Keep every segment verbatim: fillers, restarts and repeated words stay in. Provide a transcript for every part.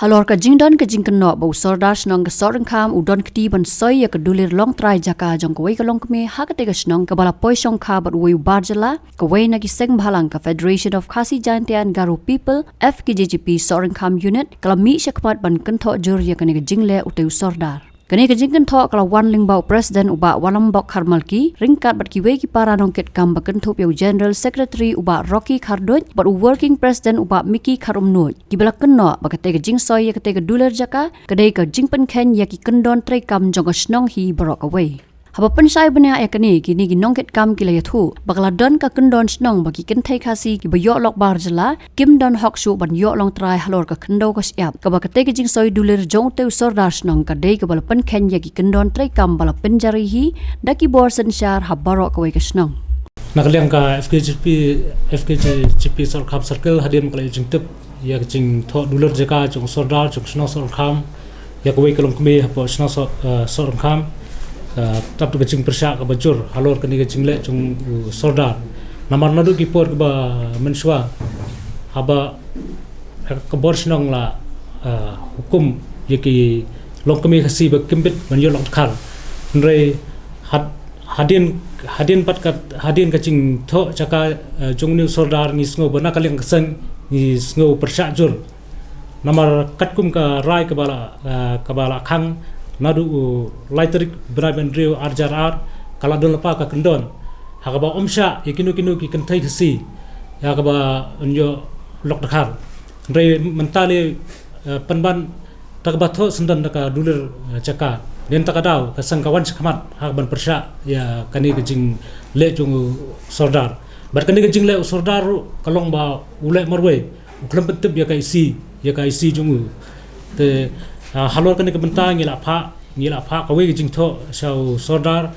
Halor ka jingdon ka jingkynnoh ba u Sordar shnong ka Sohryngkham u don kti ban soi ïa ka dulir longtrai jaka jong kawei ka longkmie ha katei ka shnong, kaba la poi shongkha bad uwei u bar jylla, kawei na ki seng bhalang ka Federation of Khasi Jaintia and Garo People, F K J G P Sohryngkham Unit, ka la mih shakhmat ban kynthoh jur ïa kane ka jingleh utei u Sordar. Kane ka jingkynthoh ka la wan lyngba u President u Bah Wanlambok Kharmalki, ryngkat bad kiwei ki para nongkitkam ba kynthup ïa u General Secretary u Bah Rocky Kharduid bad u Working President u Bah Mickey Kharumnuid. Kiba la kynnoh ba katei ka jingsoi ïa katei ka dulir jaka ka dei ka jingpynkheiñ ïa ki kyndon treikam jong ka shnong hi baroh kawei. Haba pynshai bniah ïa kane, kine ki nongkitkam ki la ïathuh ba ka la don ka kyndon shnong ba ki kynthei Khasi kiba ïoh lok bar jylla kim don hok shuh ban ïoh longtrai halor ka khyndew ka shyiap, kaba katei ka jingsoi dulir jong utei u Sordar shnong ka dei kaba la pynkheiñ ïa ki kyndon treikam ba la pynjari hi da ki bor synshar ha baroh kawei ka shnong. Na ka liang ka F K J P, F K J P Sohryngkham Circle, hadien ba ka la ïoh jingtip ïa ka jingthoh dulir jaka jong u Sordar jong shnong Sohryngkham ïa kawei ka longkmie hapoh shnong Soh-, eh, Sohryngkham, eh, tap da ka jingpyrshah kaba jur halor kane ka jingleh jong u Sordar. Namar naduh ki por kiba mynshuwa, haba ka bor shnong la, eh, hukum ïa ki longkmie Khasi ba kim bit ban ïoh lok dkhar. Hynrei had-, hadien, hadien pat ka, hadien ka jingthoh jaka, eh, jong une u Sordar, ngi sngew ba na ka liang ka seng ngi sngew pyrshah jur. Namar katkum ka rai kaba la, eh, kaba la khang naduh u lai tarik bnai ba hynriew ar hajar ar, ka la don lypa ka kyndon ha kaba ym shah ïa kino kino ki kynthei Khasi ïa kaba yn ïoh lok dkhar. Hynrei mynta lei, eh, pynban da kaba thoh syndon da ka dulir, eh, jaka, hadien kata ka daw ka seng ka wan shakhmat ha kaban pyrshah ïa kane ka jingleh jong u Sordar. Bad kane ka jingleh u Sordar ruh ka long ba u leh marwei, u khlem pyntip ïa ka E C, ïa ka E C jong u. Te, ah, halor kane ka bynta ngi la phah, ngi la phah kawei ka jingthoh sha u Sordar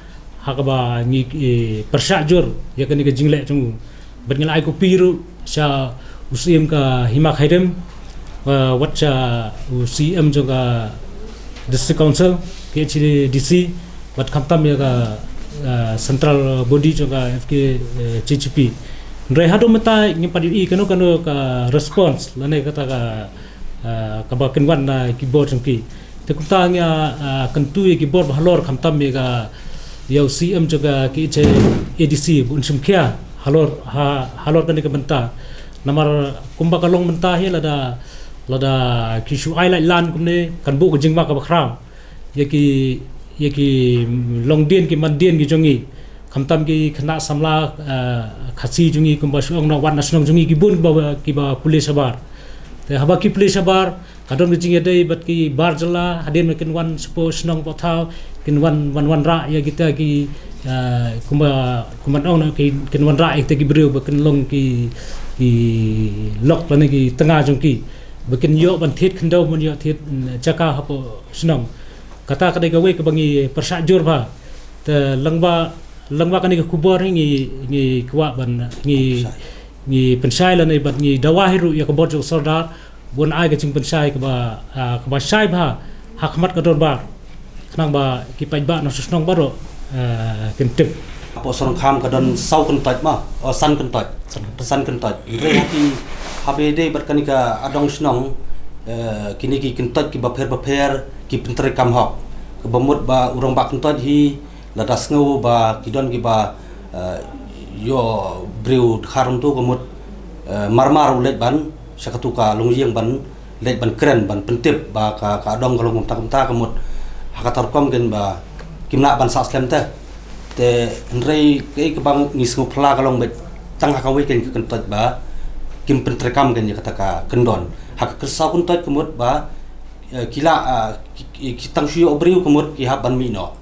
ha kaba ngi, eh, pyrshah jur ïa kane ka jingleh jong u. Bad ngi la ai kopi ruh sha u Syiem ka Hima Khyndem, eh, wat sha u Syiem jong ka District Council, K H A D C, bad khamtam ïa ka, eh, central body jong ka F K, eh, J G P. Hynrei haduh mynta ngim pat ïohi kano kano ka response lane kata ka, eh, kaba kin wan na ki bor jong ki. Te kumta ngi, eh, kyntu ïa ki bor ba halor, khamtam ïa ka, ïa u Syiem jong ka K H A D C ba un shim khia halor, ha, halor kane ka bynta. Namar kumba ka long mynta hi, lada, lada ki shu ai lait lan kumne, kan buh ka jingma kaba khraw ïa ki, ïa ki longdien ki mandien ki jong ngi, khamtam ki khynnah samla, eh, Khasi jong ngi, kumba shu ong, na wat na shnong jong ngi ki bun kiba, kiba pule shabar. Te haba ki pule shabar, ka don ka jingïadei bad ki bar jylla, hadien ba kin wan shapoh shnong poh thaw, kin wan, wan wanrah ïa kita ki, eh, kumba, kumba ong, na ki, kin wanrah ïa kita ki briew ba kin long ki, ki lok lane ki tnga jong ki, ba kin ïoh ban thied khyndew, ban ïoh thied, mm, jaka hapoh shnong. Kata ka dei kawei kaba ngi pyrshah jur bha. Te lyngba, lyngba kane ka khubor hi ngi, ngi kwah ban, ngi, ngi pynshai lane bad ngi dawa hi ruh ïa ka bor jong u Sordar ba un ai ka jingpynshai kaba, ah, kaba shai bha ha khmat ka dorbar, khnang ba ki paidbah na shnong baroh, ah, kin tip. Hapoh Sohryngkham ka don saw kyntoit ma, oh, san kyntoit. San kyntoit. Hynrei ha ki, haba ïadei bad kane ka adong shnong, eh, kine ki kyntoit kiba pher bapher ki pyntreikam hok. Kaba mut ba u rangbah kyntoit hi, lada sngew ba ki don kiba, eh, ïoh briew dkhar, kumto ka mut, eh, marmar u leit ban sha katu ka longïing ban leit ban kren, ban pyntip ba ka, ka adong ka long kumta kumta, ka mut ha kata rukom kin ba kim lah ban sah slem te. Te hynrei kaei kaba ngi sngew phylla ka long ba tang ha kawei kein ka kyntoit ba kim pyntreikam kein ïa kata ka kyndon. Ha ka kynsaw kyntoit ka mut ba, eh, ki la, ah, ki, ki, ki tang shu ïoh briew ka mut ki hap ban mih noh.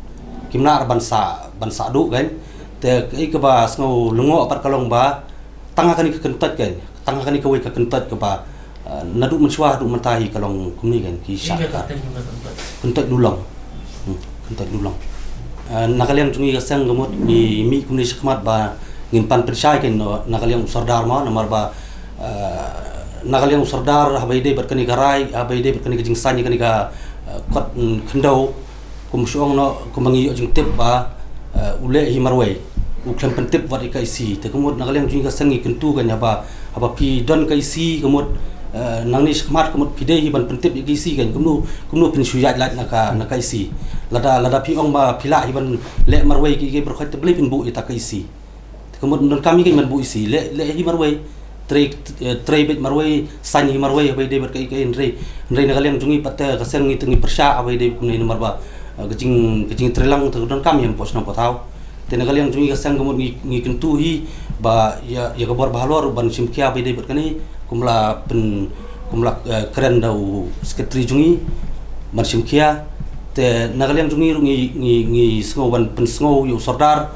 Kim lah ban sah, ban sah duh kein. Te kaei kaba sngew lyngngoh pat ka long ba tang ha kane ka kyntoit kein, tang ha kane kawei ka kyntoit kaba, ah, naduh mynshuwa haduh mynta hi ka long kumne kein, ki shah ka kyntoit Lulong. Hmm, kyntoit Lulong. Ah, na ka liang jong ngi ka seng ka mut ngi mih kumne shakhmat ba ngin pan pynshai kein, na ka liang u Sordar ma, namar ba, ah, na ka liang u Sordar haba ïadei bad kane ka rai, haba ïadei bad kane ka jingsain ïa kane ka, ah, kot, mm, khyndew, Kum shu ong noh, kum ngi ïoh jingtip ba, eh, u leh hi marwei, u khlem pyntip wat ïa ka E C. Te ka mut na ka liang jong ngi ka seng ngi kyntu ka nya ba, haba phi don ka E C ka mut, eh, nangne shakhmat ka mut phi dei hi ban pyntip ïa ka E C kan, kumno, kumno phin shu ïaid lait na ka, na ka E C. Lada, lada phi ong ba phi lah hi ban leh marwei ki, ki baroh khoit, te balei phin buh ïa ta ka E C. Te ka mut ym donkam hi kein ban buh E C, leh, leh hi marwei, trei, eh, trei beit marwei, sign hi marwei, haba ïadei bad kaei kaei, hynrei, hynrei na ka liang jong ngi pat te ka seng ngi te ngi pyrshah haba ïadei kumne namar ba, eh, ka jing, ka jingtreilang te ka donkam hi hapoh shnong poh thaw. Te na ka liang jong ngi ka seng ka mut ngi, ngi kyntu hi ba ïa, ïa ka bor ba halor ban shim khia haba ïadei bad kane, kum la pyn, kum la, eh, kren da u secretary jong ngi ban shim khia. Te na ka liang jong ngi ruh ngi, ngi, ngi sngew ban pynsngew ïa u sordar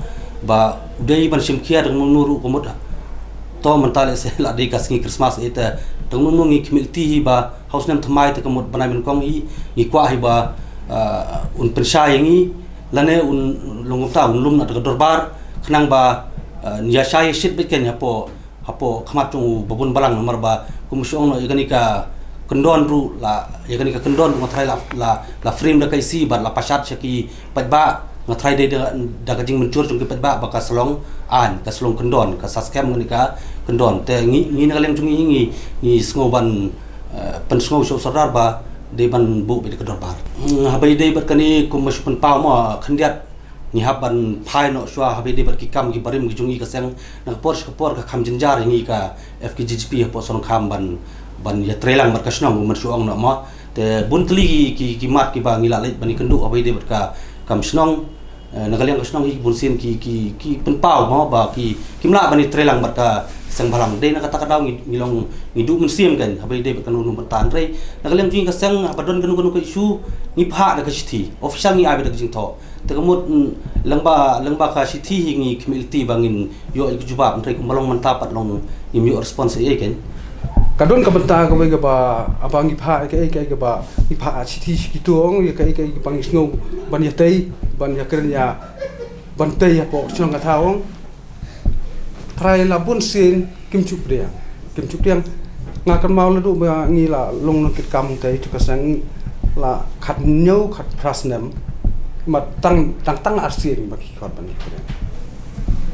ba u dei ban shim khia da kano kano ruh ka mut. To mynta lehse la dei ka sngi Christmas, eh, te da kano kano ngi khmih lynti hi ba ha u snem thymmai te ka mut bnai nyngkong hi ngi kwah hi ba, eh, un pynshai ïa ngi lane un long kumta un lum na da ka dorbar khnang ba, eh, ïa shai ïa shit beit kein hapoh hapoh khmat jong u babun balang namar ba kum shu ong noh ïa kane ka kyndon ruh la, ïa kane ka kyndon ruh nga tharai la, la, la frame da ka E C bad la pashat sha ki paidbah, nga tharai dei da, da ka jingmynjur jong ki paidbah ba ka sa long aiñ, ka sa long kyndon, ka sa skhem kane ka kyndon. Te ngi, ngi na ka liang jong ngi ngi, ngi sngew ban, eh, pynsngew sha u sordar ba dei ban buh beit da ka dorbar. Hmm, haba ïadei bad kane kum ba shu pynpaw mo khyndiat ngi hap ban phai noh shuwa haba ïadei bad ki kam ki barim ki jong ngi ka seng, na ka por sha ka por ka kham jynjar ïa ngi ka F K J G P hapoh Sohryngkham ban, ban ïatreilang bad ka shnong, kum ban shu ong noh mo. Te bun tylli ki, ki, ki mat kiba ngi la leit ban ïakynduh haba ïadei bad ka kam shnong. Eh, na ka liang ka shnong hi bun sien ki, ki, ki pynpaw mo ba ki, kim lah ban ïatreilang bad ka seng bhalang. Dei na kata ka daw ngi, ngi long ngi duh mynsiem kein haba ïadei bad kano kano bynta, hynrei na ka liang jong ngi ka seng haba don kano kano ka issue ngi phah da ka shithi. Official ngi ai beit da ka jingthoh. Te ka mut, mm, lyngba, lyngba ka shithi hi ngi khmih lynti ba ngin ïoh ïa ka jubab, hynrei kumba long mynta pat long ngim ïoh response ei ei kein. Ka don ka bynta kawei kaba, haba ngi phah ïa kaei kaei kaba ngi phah shithi sha kito ong, ïa kaei kaei kaba ngi sngew ban ïatei, ban ïakren ïa, ban tei hapoh shnong ka thaw ong. Trai la bun sien kim ju pdiang. Kim ju pdiang. Nga kynmaw naduh ba ngi la long nongkitkam te ïa ka seng la khathynñiew khatphra snem. Ma tang, tang, tang arsien ba ki khot ban ïakren.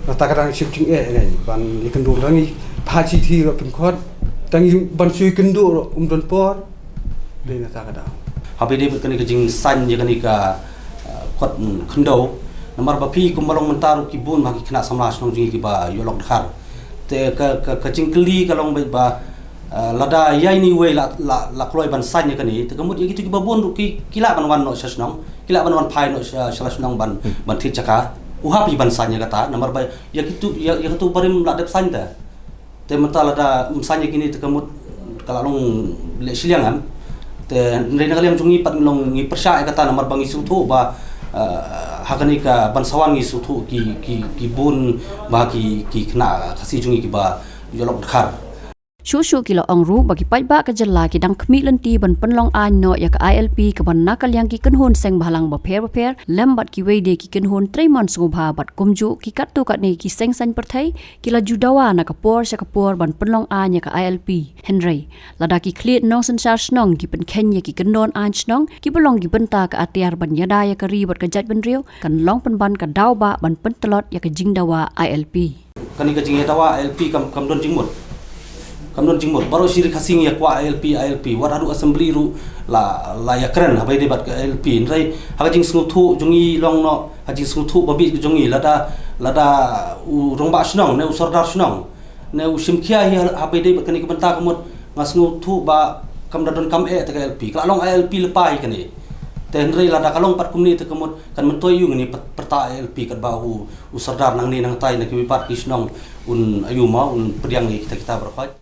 Nangta ka dang shim jingeh ngi ban ïakynduh, dang ngi phah shithi ruh kim khot. Dang ngi ban shu ïakynduh ruh um don por. Dei na kata ka daw. Haba ïadei bad kane ka jingsaiñ ïa kane ka, uh, kot, mm, khyndew. Namar ba phi kumba long mynta ruh ki bun bha ki khynnah samla shnong jong ngi kiba ïoh lok dkhar. Te ka, ka, ka jingkylli ka long beit ba, uh, lada ïa ine iwei la, la, la kloi ban saiñ ïa kane, te ka mut ïa kito kiba bun ruh ki, ki lah ban wan noh sha shnong, ki lah ban wan phai noh sha, sha la shnong ban, ban thied jaka. U hap hi ban saiñ ïa kata, namar ba ïa kito, ïa, ïa kito barim la dep saiñ te. Te mynta lada ym saiñ ïa kine te ka mut ka la long leh shiliang em. Te hynrei na ka liang jong ngi pat ngi long ngi pyrshah ïa kata namar ba ngi sngewthuh ba, eh, ha kane ka ban sa wan ngi sngewthuh ki, ki, ki bun bha ki, ki khynnah Khasi jong ngi kiba ïoh lok dkhar. Shuh shuh ki la ong ruh ba ki paidbah ka jylla ki dang khmih lynti ban pynlong aiñ noh ïa ka I L P kaban na ka liang ki kynhun seng bhalang bapher bapher lem bad kiwei de ki kynhun treimon sngewbha bad kumjuh ki katto katne ki seng saiñ pyrthei ki la ju dawa na ka por sha ka por ban pynlong aiñ ïa ka I L P. Hynrei lada ki khlieh nongsynshar shnong ki pynkheiñ ïa ki kyndon aiñ shnong kiba long ki bynta ka atiar ban ïada ïa ka ri bad ka jaitbynriew, kan long pynban ka daw ba ban pyntlot ïa ka jingdawa I L P. Kane ka jingïadawa I L P kam, kam don jingmut. Kam don jingmut. Baroh shi ri Khasi ngi ïa kwah I L P, I L P. Wat haduh assembly ruh la, la ïakren haba ïadei bad ka I L P. Hynrei ha ka jingsngewthuh jong ngi long noh, ha jingsngewthuh babieit ka jong ngi, lada, lada u rangbah shnong ne u sordar shnong ne u shim khia hi ha, haba ïadei bad kane ka bynta ka mut nga sngewthuh ba kam da donkam eh te ka I L P. Ka la long I L P lypa hi kane. Te hynrei lada ka long pat kumne te ka mut kan myntoi ïa u ngin ïa pyr-, pyrta I L P katba u, u sordar nangne nangtai na kiwei pat ki shnong un ayu ma un pdiang ïa kita kita baroh khoit.